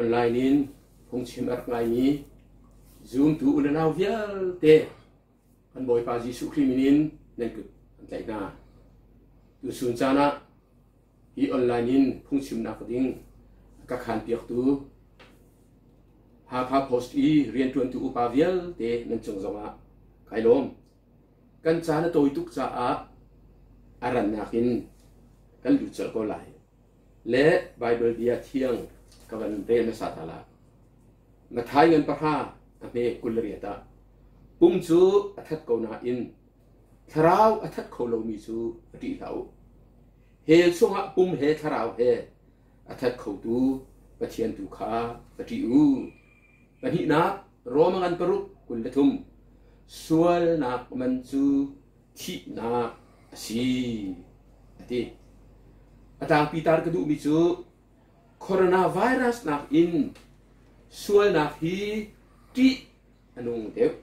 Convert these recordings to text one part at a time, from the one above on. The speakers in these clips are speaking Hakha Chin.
Online in phungchim a rak ngaimi zumtu u le nau vialte kan Bawipa Jesuh Khrih min in nan kut an tlaih hna. Tuchun caan ah hi online in phungchimnak ding a ka khanpiaktu Hakha Post i rianṭuantu upa vialte nan cung zongah kai lawm. Kan caan a tawi tuk caah a rannak in kan lut colh ko lai. Le Baibal bia thiang ka van rel hmasa ta la. Matthai ngan pahra a hme 28 ah pum cu a that ko nain thlarau a that kho lomi cu a ṭih hlah u. Hell chungah pum he thlarau he a that khotu Pathian tu kha va ṭih u. Pahnihnak Roma ngan paruk 23 sualnak man cu thihnak a si a ti. A tlangpi tar ka duhmi cu coronavirus nakin sualnak hi ṭih a nung deuh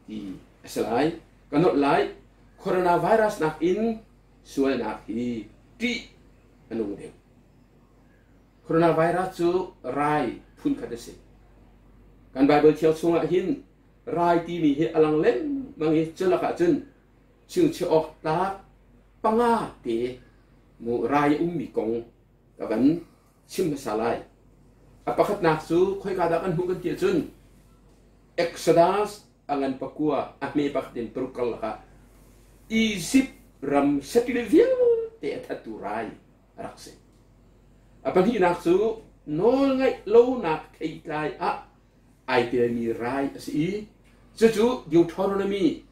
ti a si lai. Ka nolh lai. Coronavirus nakin sualnak hi ṭih a nung deuh. Coronavirus cu rai phunkhat a si. Kan Baibal thiang chungah hin rai timi hi a lang lengmang i culak ah cun chingchiah awk tlak panga te mu rai a ummi kong ka van chim hmasa lai. A pakhatnak cu khoika dah kan hmuh kan ti ahcun Exodus a ngan pakua a hme pakhat in paruk karlak ah Egypt ram satil vialte a thattu rai a rak si. A pahnihnak cu nawlngaih lonak theitlai ah ai telmi rai a si i cucu Deuteronomy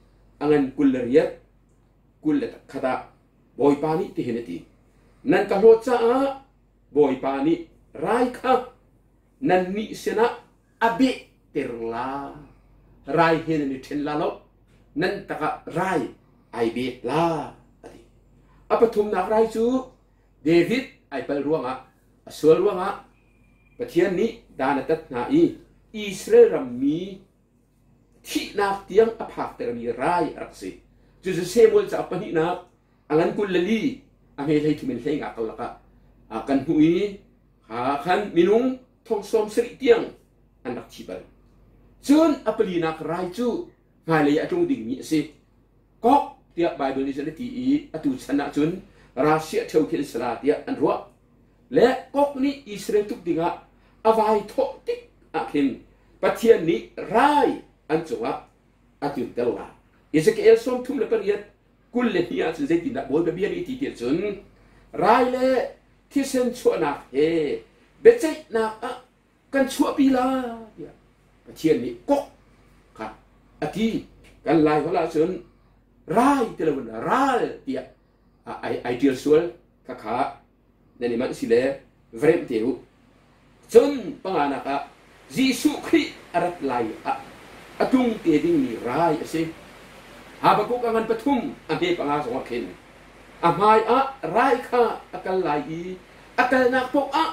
a ngan 28 21 ah Bawipa nih tihin a ti. Nan ka hlawt caah Bawipa nih rai kha nannih sinah a behter la. Rai he nan i ṭhen la lo. Nan takah rai ai bet la a ti. A pathumnak rai cu David ai palh ruangah a sual ruangah Pathian nih dan a tat hna i Israel rammi thihnak tiang a phaktermi rai a rak si. Cucu Samuel cauk pahnihnak a ngan 24 a hme 33 in 15 karlak ah kan hmuh i kha khan minung thong 70 tiang an rak thi bal. Cun a palinak rai cu hmailei a tlung dingmi a si. Kok tiah Baibal nih cun a ti i atu chan ahcun Russia ṭheo khi an si la tiah an ruah. Le Kok nih Israel tuk dingah a vai thawh tik ah khin Pathian nih rai an cungah a tlunter la. Ezekiel 38 22 ahcun zeitindah Bawipa bia nih ti tiah cun rai le thisen chuahnak he biaceihnak ah kan chuahpi la tiah Pathian nih kok kha a ti. Kan Lai holh ahcun rai ti loin ral tiah ai ṭial sual khakha nan i manh si le vremh te u. Cun panganak ah Jesuh Khrih a rat lai ah a tlung te dingmi rai a si. Habakkuk a ngan pathum a hme panga zongah khin a hmai ah rai kha a kal lai i a kalnak paoh ah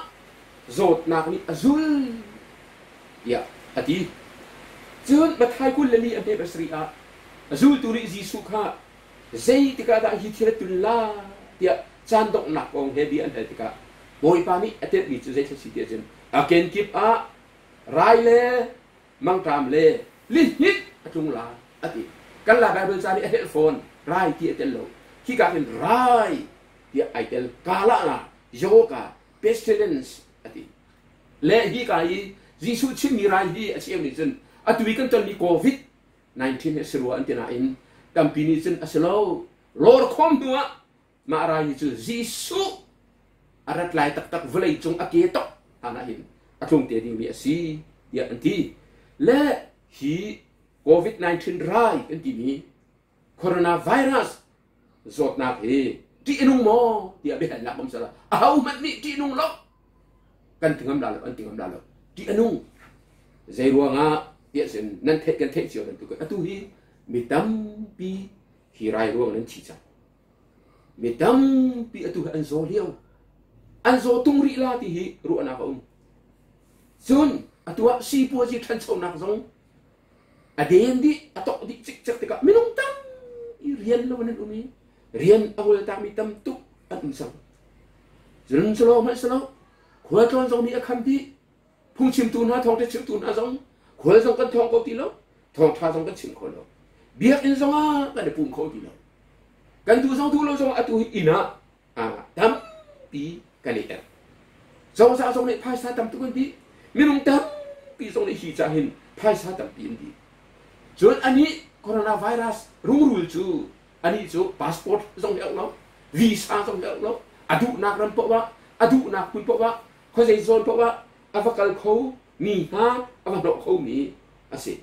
zawtnak nih a zul tiah a ti. Cun Matthai 24 a hme pasarih ah a zultu nih Jesuh kha zeitik ah dah hi thil a tlun la tiah caan donghnak kong he bia an hal tikah Bawipa nih a telhmi cu zeithil si tiah cun a kenkip ah rai le mangṭam le lihnit a tlung la a ti. Kan la Baibal ca nih a helh fawn rai ti a tel lo. Hika hin rai tiah ai tel. Kala nga yoga pestilence a ti. Le hika i Jesuh chimmi rai hi a cheu nih cun atu i kan tonmi COVID-19 hi a si rua an ti nain tampi nih cun a si lo. Lawrkhawm hnu ah mah rai hi cu Jesuh a rat lai taktak vawlei cung a ke tok hlan ah hin a tlung te dingmi a si tiah an ti. Le hi COVID-19 rai kan timi coronavirus zawtnak hi ṭih a nung maw tiah biahalnak um sala ahohmanh nih ṭih nung lo kan ti ngam la lo an ti ngam la lo ṭih a nung zei ruangah tiah sin nan theih kan theih cio bantuk atu hi mi tampi hi rai ruang nan thi cang mi tampi atu hi an zaw lio an zaw tung rih la ti hi ruahnak a um cun atu ah sipuazi ṭhanchonak zong A den dih, a tok dih cikcek tikah minung tampi rian lo in an um i rian a ngol takmi tam tuk an um cang. Cun cu lawng hmanh si lo, khualtlawn zong nih a kham dih. Phungchimtu hna, thawngṭha chimtu hna zong khual zong kan thawng ko ti lo, thawngṭha zong kan chim kho lo. Biakinn zong ah kan i pum kho ti lo. Kan duh zong duh lo zong atu hi inn ah tampi kan i er. Cozah zong nih phaisa tam tuk an dih. Minung tampi zong nih hi ca hin phaisa tampi an dih. Cun anih coronavirus rungrul cu anih cu passport zong hi a lo, visa zong hi a lo, a duhnak ram paoh ah, a duhnak hmun paoh ah, khuazei zawn paoh ah a va kal kho mi hna a va hnawh kho mi a si.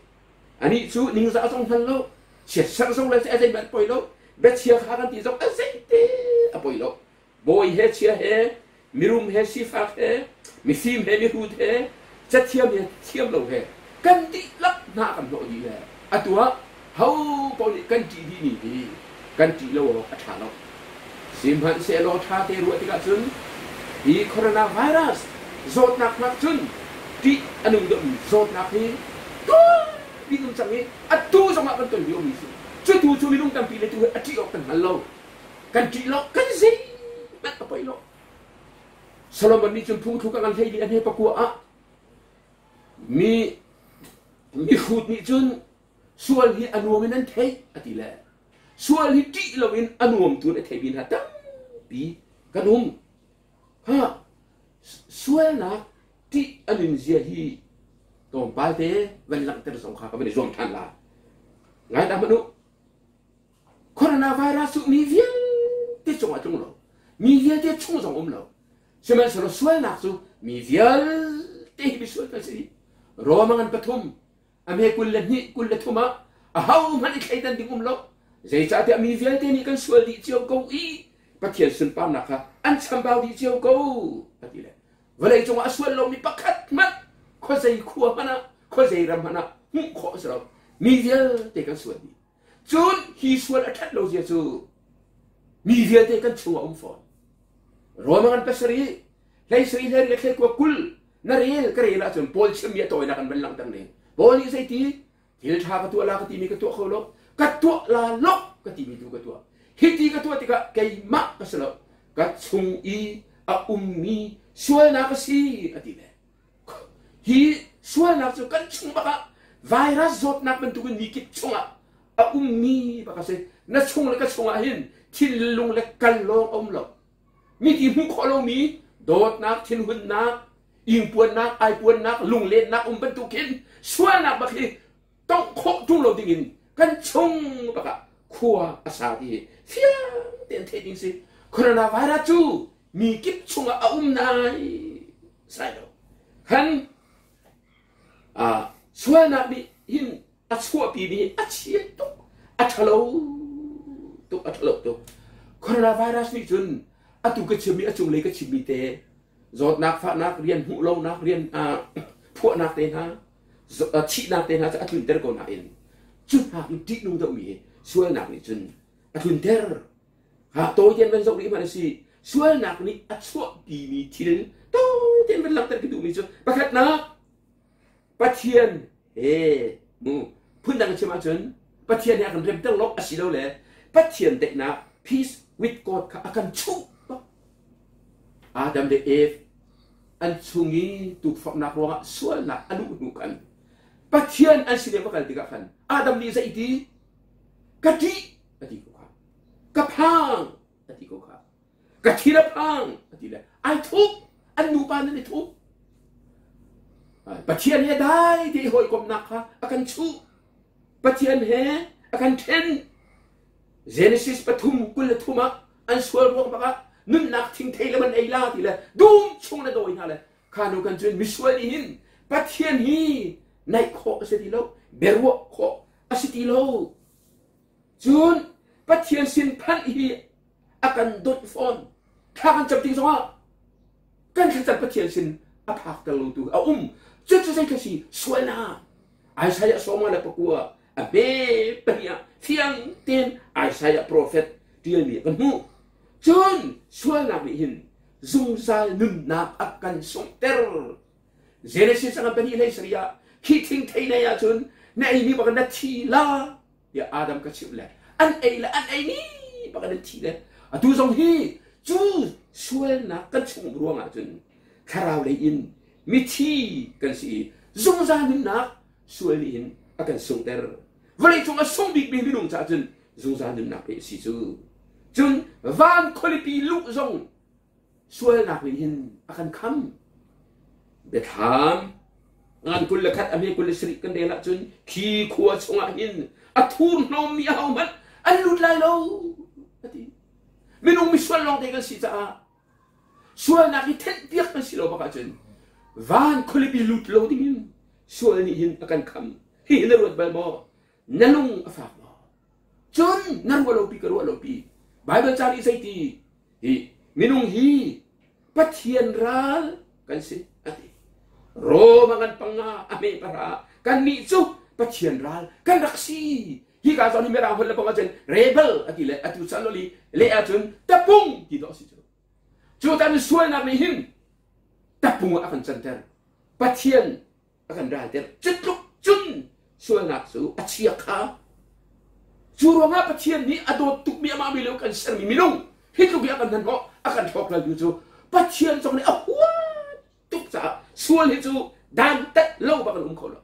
Anih cu ningzah zong hngal lo, chiatserh zong le a zeihmanh poi lo, biachia kha kan ti zong a zeite a poi lo. Bawi he chia he, mirum he sifak he, mifim he mihrut he, cathiam he thiam lo he, kan dihlak hna kan hnawh dih le atu ah ho paoh nih kan ṭih dihmi hi kan ṭih lo awk a ṭha lo. Sihmanhsehlaw ṭha te ruah tikah cun hi coronavirus zawtnak hnak cun ṭih a nung deuhmi zawtnak hi tuanpi um cang i atu zongah kan ton liomi si. Cutu cu minung tampi le tu hi a ṭih awk kan hngal lo. Kan ṭih lo, kan zeihmanh a poi lo. Solomon nih cun phungthluk a kan hlei dih a hne pakua ah mi mihrut nih cun sual hi a nuam in an theih a ti le sual hi ṭih loin a nuam tu in a theimi hna tampi kan um. Ha sualnak ṭih a nun zia hi tlawmpal te van langhter zong kha ka van i zuam ṭhan la. Ngai ta hmanh u. Coronavirus cu mi vialte cungah tlung lo. Mi vialte chung zong um lo. Sihmanhsehlaw sualnak cu mi vialte hi misual kan si. Roma ngan pathum a me 22 23 ah ahohmanh i thleidan ding um lo. Zeicahtiah mi vialte nih kan sual dih cio ko i Pathian sunparnak kha an chambau dih cio ko a ti le vawlei cungah a sual lomi pakhat hmanh khuazei khua hmanh ah khuazei ram hmanh ah hmuh khawh a si lo. Mi vialte kan sual dih. Cun hi sual a ṭhat lo zia cu mi vialte kan chungah um fawn. Roma ngan pasarih, hlei sarih hlei riat hlei kua 20 na rel ka rel ahcun Paul chimmi a tawinak an van langhter ning. Paul nih zeiti thil ṭha ka tuah la ka timi ka tuah kho lo, ka tuah la lo ka timi tu ka tuah. Hiti ka tuah tikah keimah ka si lo, ka chung i a ummi sualnak a si a ti ve. Hi sualnak cu kan chung bak ah virus zawtnak bantukin mi kip chungah a ummi bak a si. Na chung le ka chungah hin thinlung le kal lawng a um lo. Miti hmuh khawh lomi dawtnak, thinhunnak, ingpuannak, aipuannak, lunglennak um bantuk hin sualnak bak hi tongh khawh ṭung lo dingin kan chung bak ah khua a sa ti hi fiang tein theih ding si. Coronavirus cu mi kip chungah a um nai sai lo. Khan sualnak nih hin a chuahpi mi a chia tuk, a ṭhalo tuk, a ṭhalo tuk. Coronavirus nih cun atu ka chimmi a cunglei ka chimmi te zawtnak fahnak rian hmuh lonak rian phuahnak te hna thihnak te hna cu a tlunter ko nain cu hna in ṭihnung deuhmi hi sualnak nih cun a tlunter. Ha tawi tein van zoh rih hmanh a si. Sualnak nih a chuahpimi thil tawi tein van langhter ka duhmi cu pakhatnak Pathian he mu phundang chim ahcun Pathian he a kan remter lo asilole Pathian daihnak peace with God kha a kan chuh bak. Adam le Eve an chung i tukforhnak ruangah sualnak a luh hnu khan Pathian an sin i va kal tikah khan Adam nih zeiti ka ṭih a ti ko kha ka phang a ti ko kha ka thin a phang a ti le ai thup an nupa nan i thup Pathian he dai te hawikomhnak kha a kan chuh Pathian he a kan ṭhen Genesis 3:23 ah an sual ruang bak ah nunnak thingthei le man ei la ti le dum chung na dawi hna le kha nu kan cun misual nih hin Pathian hi naih khawh a si ti lo biaruah khawh a si ti lo Cun Pathian sin phanh hi a kan donh fawn. Thla kan cam tik zongah kan thlacam Pathian sin a phakter lotu a um. Cucu zei si sualnak. Isaiah 59 a hme pahnih ah fiang tein Isaiah prophet tialmi kan hmuh. Cun sualnak nih hin zungzal nunnak a kan sunghter. Genesis a pahnih hlei sarih ah khi thingthei nei ahcun na eimi bak na thi la tiah Adam ka chimh le an ei le an ei ni bak an thi le atu zong hi cu sualnak kan chung ruang ahcun thlarau lei in Mithi kan si i zungzal nunnak sual nih hin a kan sunghter. Vawleicung a sung bikmi minung caah cun zungzal nunnak pe a si cu. Cun van khualipi luh zong sualnak nih hin a kan kham. Biathlam ngan 21 a hme 27 kan rel ahcun khi khua chungah hin a thurhnawmmi ahohmanh an lut lai lo a ti. Minung misual lawngte kan si caah sualnak hi thenhpiak kan si lo bak ahcun van khualipi lut lo dingin sual nih hin a kan kham. Hi na ruat bal maw? Na lung a fak maw? Cun na ruah lopi ka ruah lopi. Bible ca nih zeiti? Hi minung hi Pathian ral kan si a ti. Roma kan panga a hme para kan nih cu Pathian ral kan rak si. Hi ka zawn hi mirang holh le bang ahcun rebel a ti le atu chan loli le ahcun tapung ti dawh si cu. Cu tan sualnak nih hin tapung ah a kan canter. Pathian a kan ralter. Cutluk cun sualnak cu a chia kha. Cu ruangah Pathian nih a dawt tukmi amah mi le kan sermi minung hi tluk i a kan hmanhmawh a kan hrawkhraltu cu Pathian zong nih a huat tuk caah sual hi cu dantat lo bak in um kho lo.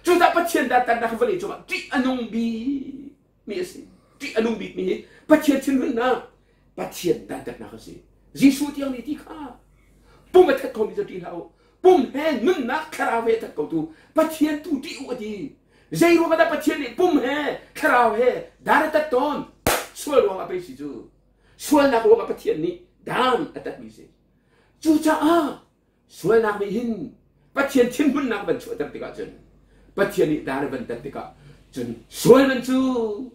Cucaah Pathian dantatnak hi vawlei cungah ṭih a nung bikmi a si. Ṭih a nung bikmi hi Pathian thinhunnak Pathian dantatnak a si. Jesuh tiang nih ti kha pum a that khomi cu ṭih hlah u. Pum he nunnak thlarau he a that khotu Pathian tu ṭih u a ti. Zei ruangah dah Pathian nih pum he thlarau he dan a tat tawn? Sual ruangah pei si cu. Sualnak ruangah Pathian nih dan a tatmi si. Cucaah sualnak nih hin Pathian thinhunnak van chuahter tikah cun Pathian nih dan a van tat tikah cun sual man cu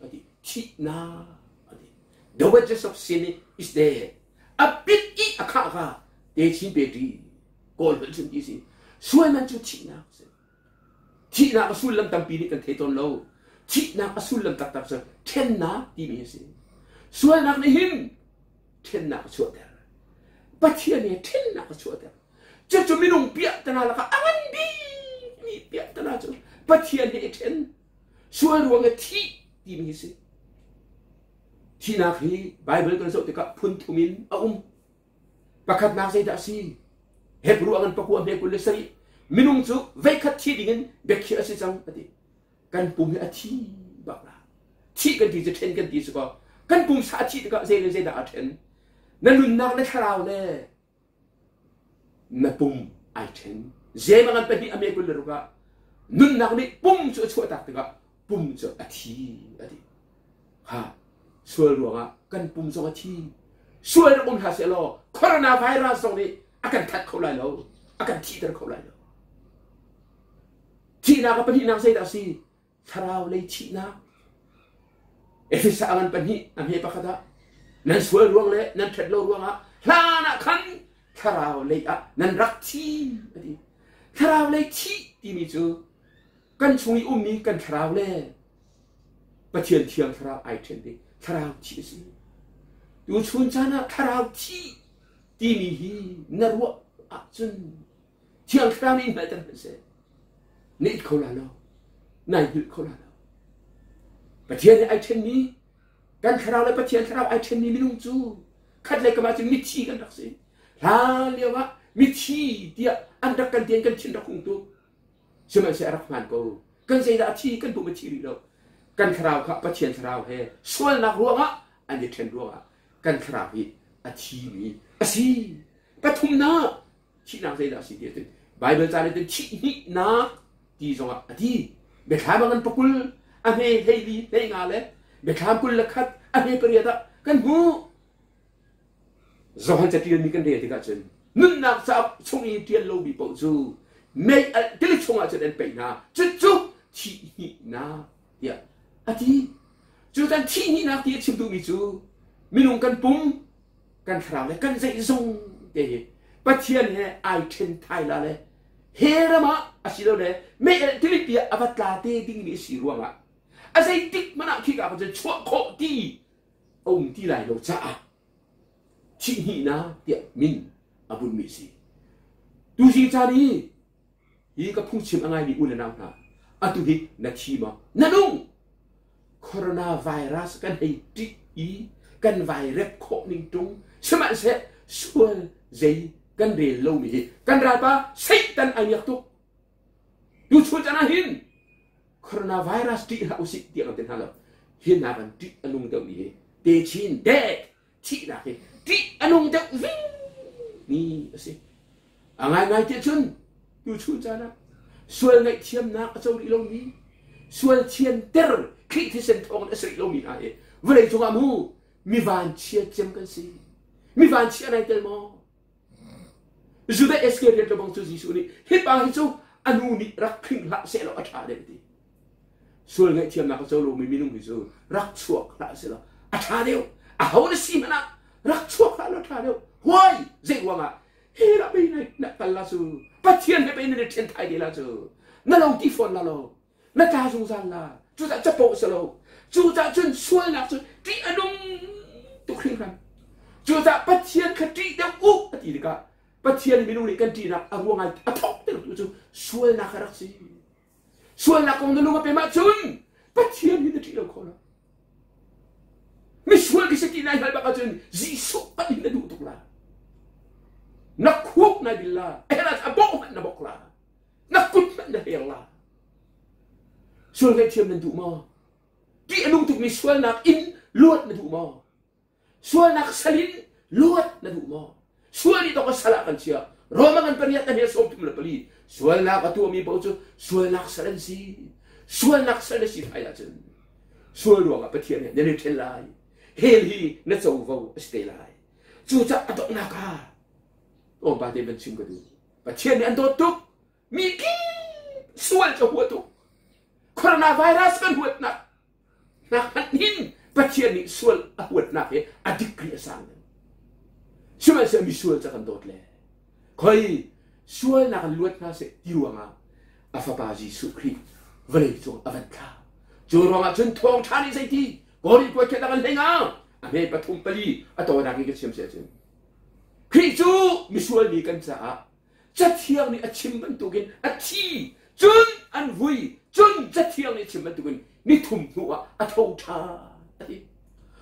a ti thihnak a ti. The wages of sin is death. A pit i a khah kha te chin pe ṭi kawl holh cun ti si. Sual man cu thihnak a si. Thihnak a sullam tampi nih kan thei tawn lo. Thihnak a sullam taktak cu ṭhennak timi a si. Sualnak nih hin ṭhennak a chuahter. Pathian nih ṭhennak a chuahter. Cucu minung piahtana lakah a ngan bikmi piahtana cu Pathian he i ṭhen. Sual ruang i thih timi hi si. Thihnak hi Bible kan zoh tikah phun thum in a um. Pakhatnak zeidah a si? Hebrew a ngan pakua hme 27 minung cu veikhat thi dingin biakhiah a si cang a ti. Kan pum hi a thi bak la. Thih kan ti cu ṭhen kan ti si kaw kan pumsa a thih tikah zei le zeidah a ṭhen? Na nunnak na thlarau le na pum ai ṭhen. Zeimah ngan pahnih a me 26 ah nunnak nih pum cu a chuahtak tikah pum cu a thi a ti. Ha sual ruangah kan pum zong a thi. Sual rak um hlah seh law coronavirus zong nih a kan that kho lai lo, a kan thihter kho lai lo. Thihnak a pahnihnak zeidah a si? Thlarau lei thihnak. Efesa ngan pahnih a hme pakhat ah nan sual ruang le nan ṭhat lo ruangah hlan ah khan thlarau lei ah nan rak thi a ti. Thlarau lei thih timi cu kan chung i ummi kan thlarau le Pathian thiang thlarau ai ṭhen i thlarau thih a si. Tuchun caan ah thlarau thih timi hi na ruah ahcun thiang thlarau nih in hngalhter hmanh seh. Na it kho la lo. Nai hngilh kho la lo. Pathian he ai ṭhenmi kan thlarau le Pathian thlarau ai ṭhenmi minung cu khat le kam ah cun mithi kan rak si. Hlan lio ah mithi tiah an rak kan tian kan thin rak hung tuk. Sihmanhsehlaw a rak hmaan ko. Kan zeidah a thi kan pum a thi rih lo. Kan thlarau kha Pathian thlarau he sualnak ruangah an i ṭhen ruangah kan thlarau hi a thimi a si. Pathumnak thihnak zeidah a si ti ahcun Baibal ca nih cun thihhnihnak ti zongah a ti. Biathlam a ngan pakul a hme 14 hleinga le biathlam 21 a hme pariat ah kan hmuh. Johan caṭialmi kan rel tikah cun nunnak cauk chung i ṭial lomi paoh cu mei alh tili chungah cun an paih hna. Cucu thihhnihnak tiah a ti. Cutan thihhnihnak ti a chim duhmi cu minung kan pum, kan thlarau le kan zeizong te hi Pathian he ai ṭhen thai la le hell ram ah asilole mei alh tilipi ah a va tla te dingmi a si ruangah a zeitik hmanh ah khika cun chuah khawh ti a um ti lai lo caah thihhnihnak tiah min a bunhmi a si. Tuzing caan i hi ka phungchim a ngaimi u le nau hna, atu hi na thi maw? Na nung! Coronavirus kan hei ṭih i kan vai rep khawh ning ṭung sihmanhseh sual zei. Kan rel lomi hi kan ralpa Satan ai miak tuk. Tu chun caan ah hin coronavirus ṭih hlah usih tiah kan ti hna lo. Hi hna kan ṭih a nung deuhmi hi techin dek thihnak hi ṭih a nung deuh mi a si. A ngaingai tiah cun tu chun caan ah sual ngaihthiamnak a co rih lomi sual thianter Khrih thisen thawng in a si rih lomi hna hi vawlei cungah mu mi vanchia cem kan si. Mi vanchia nai tel maw? Judah Iskariot le bang cu Jesuh nih hi pa hi cu a nu nih rak hring hlah sehlaw a ṭha deuh ti. Sual ngaihthiamnak a co lomi minung hi cu rak chuak hlah sehlaw a ṭha deuh. Aho na si hmanh ah rak chuak hlah law ṭha deuh. Huai zei ruangah hi la bei na kal la cu Pathian he pei na ṭhen thai te la cu na lo ti fawn la lo na tla zungzal la cucah capo a si lo cucah cun sualnak cu ṭih a nung tuk hringhran cucah Pathian kha ṭih deuh u a ti tikah Pathian minung nih kan ṭihnak a ruang ai a thawk tertu cu sualnak a rak si sualnak kong na lung a pem ahcun Pathian hi na ṭih lo kho lo misual ki si ti nai hngalh bak ahcun Jesuh panh hin na duh tuk la na khuk nai bil la a bawh hmanh na bok la na kut hmanh na hler la sual ngaihthiam nan duh maw ṭih a nung tukmi sualnak in luat na duh maw sualnak sal in luat na duh maw sual nih tawk a sal ah kan chia Roma kan pariat na he 34 sualnak a tuahmi paoh cu sualnak sal an si sualnak sal na si thai ahcun sual ruangah Pathian he nan i ṭhen lai hell hi na covo a si te lai cucaah a donghnak ah tlawmpal te van chim ka duh Pathian nih an dawt tuk. Mi kip sual cu hua tuk. Coronavirus kan huatnak nak hmanh hin Pathian nih sual a huatnak hi a degree a sang deuh. Sihmanhsehlaw mi sual cu kan dawt le khoi sualnak in luat hna seh ti ruangah a fapa Jesuh Khrih vawlei cung a van thlah. Cu ruangah cun thawngṭha nih zeiti Korin kuat khet an hlei nga a hme pathum pali a tawinak in ka chim si ahcun Khrih cu misual mi kan caah Cathiang nih a chim bantukin a thi, cun an vui, cun Cathiang nih a chim bantukin nithum hnuah a tho ṭhan a ti.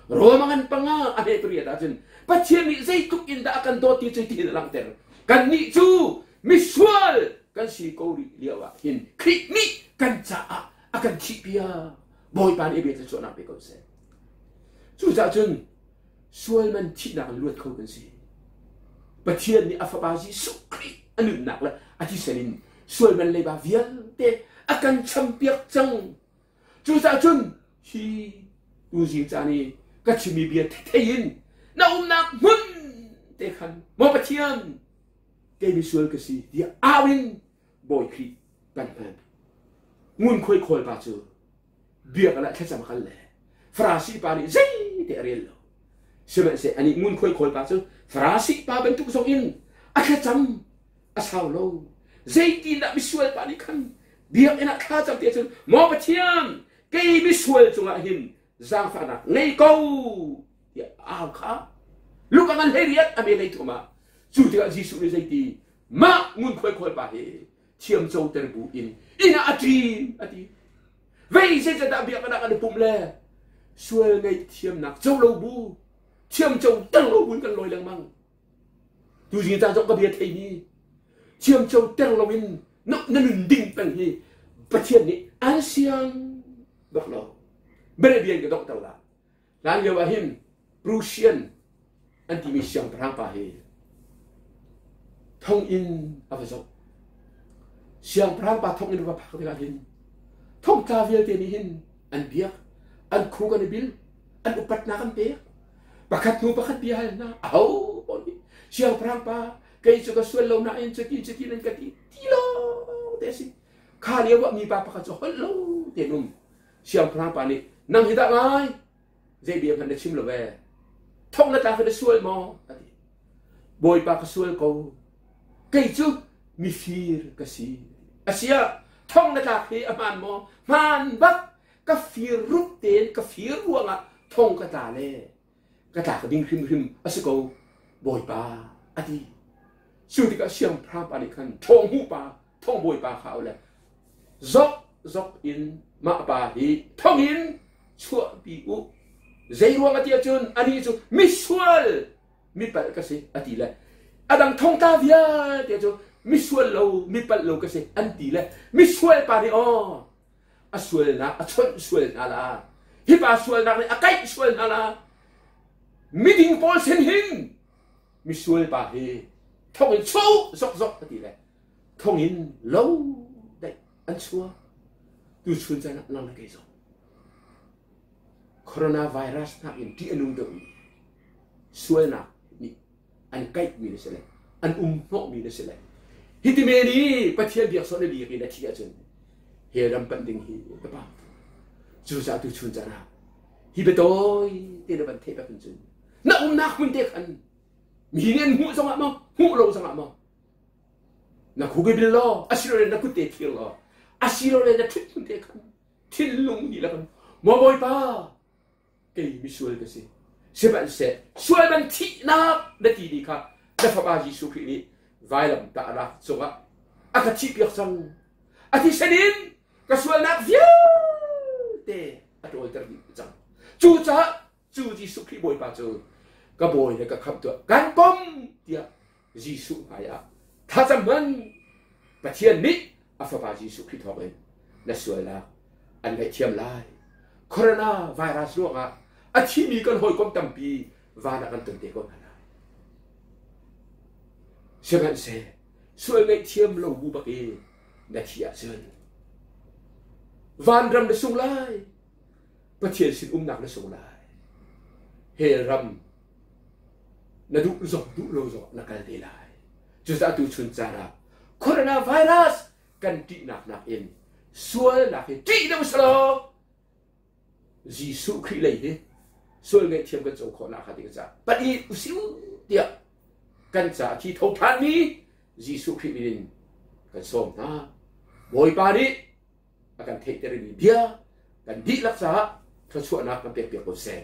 Rom a ngan panga a hme pariat ahcun Pathian nih zeitluk in dah a kan dawt ti cu hitin a langhter. Kannih cu misual kan si ko rih lio ah hin Khrih nih kan caah a kan thihpiak. Bawipa nih a bia thluachuahnak pe ko seh. Cucaah cun sual man thihnak in luat kho kan si. Pathian nih a fapa Jesuh Khrih a nunnak le a thisen in sual man leiba vialte a kan champiak cang. Cucaah cun hi tuzing caan i ka chimmi bia thei in na umnak hmun te khan maw Pathian kei misual ka si tiah au in Bawi Khrih kan hman. Ngunkhuai khawl pa cu biakinn ah thlacam a kal le Farasi pa nih zeite a rel lo. Sihmanhseh anih ngunkhuai khawl pa cu Farasi pa bantuk zong in a thlacam a sau lo. Zeitindah misual pa nih khan biakinn ah thla cam ti ahcun maw Pathian kei misual cungah hin zaangfahnak ngei ko tiah au kha Luka ngan 18 a me 33 ah cu tikah Jesuh nih zeiti mah ngunkhuai khawl pa hi thiam coter bu in inn ah a ṭin a ti vei zeicadah biakinn ah kan i pumh le sual ngaihthiamnak co lo bu thiam co ter lo bu in kan lawi lengmang tuzing caan zong ka bia theimi thiam co ter lo in na nun ding peng hi Pathian nih an siang bak lo bere bia in ka donghter la Hlan lio ah hin Prussian an timi siangpahrang pa hi thonginn a va zoh. Siangpahrang pa thonginn a va phak tikah hin thongtla vialte nih hin an biak, an khuk an i bil, an upatnak an pek. Pakhat hnu pakhat bia hal hna, aho paoh nih siangpahrang pa kei cu ka sual lo nain cuti cuti nan ka ti ti lawng te a si. Kha lio ah mipa pakhat cu holh lo tein um. Siangpahrang pa nih, Nang hi dah ngai, zei bia hmanh na chim lo ee. Thong na tlak hi na sual maw? A ti. Bawipa ka sual ko. Kei cu mifir ka si. Asiah, thong na tlak hi a hmaan maw? Hmaan bak. Ka fir rup tein ka fir ruangah thong ka tla le ka tlak ding hrimhrim a si ko, Bawipa, a ti. Cu tikah siangpahrang pa nih khan thawhmuh pa, thongbawi pa kha a le zok zok in mah pa hi thongin chuahpi u zei ruang a ti ahcun anih cu misual mipalh ka si a ti le. A dang thongtla vialte cu misual lo, mipalh lo ka si an ti le misual pa nih aw a sualnak a chawnh sual hna la. Hi pa sualnak nih a kaih sual hna la. Miding pawl sin hin misual pa hi thong in chuah zokzok a ti le thong in lo daih an chuah. Tuchun caan ah nang le kei zong coronavirus nakin ṭih a nung deuhmi sualnak nih an kaihmi na si le an um hnawhmi na si le hiti men i Pathian biak sawh na biak i na thih ahcun hell ram panh ding hi ka pa cucaah tu chun caan ah hi biatawi te na van theih bak in cun na umnak hmun te khan mi nih an hmuh zongah maw hmuh lo zongah maw na khuke bil law asilole na kut te thir law asilole na ṭhut hmun te khan thinlung dihlak in maw Bawipa kei misual ka si. Sihmanhseh sual man thihnak na ti ni kha na fapa Jesuh Khrih nih vailam tahnak cungah a ka thihpiak cang. A thisen in ka sualnak vialte a ṭawlter dih cang. Cucaah cu Jesuh Khrih Bawipa cu ka bawi le ka khamh tuah kan pom tiah Jesuh hmaiah thlacam hmanh Pathian nih a fapa Jesuh Khrih thawngin na sualnak an ngaihthiam lai. Corona virus ruangah a thimi kan hawikom tampi van ah kan ton te ko hna lai. Sihmanhseh sual ngaihthiam lo bu bak i na thi ahcun vanram na sung lai, Pathian sin umnak na sung lai. Hell ram na duh zong duh lo zong na kal te lai. Cucaah tu chun caan ah coronavirus kan ṭihnak nakin sualnak hi ṭih deuh selaw Jesuh Khrih lei hi sual ngaihthiam kan co khawh nak hnga ding caah panh usih tiah kan caah thi tho ṭhanmi Jesuh Khrih min in kan sawm hna. Bawipa nih a kan theihtermi bia kan dihlak caah thluachuahnak kan pekpiak ko seh.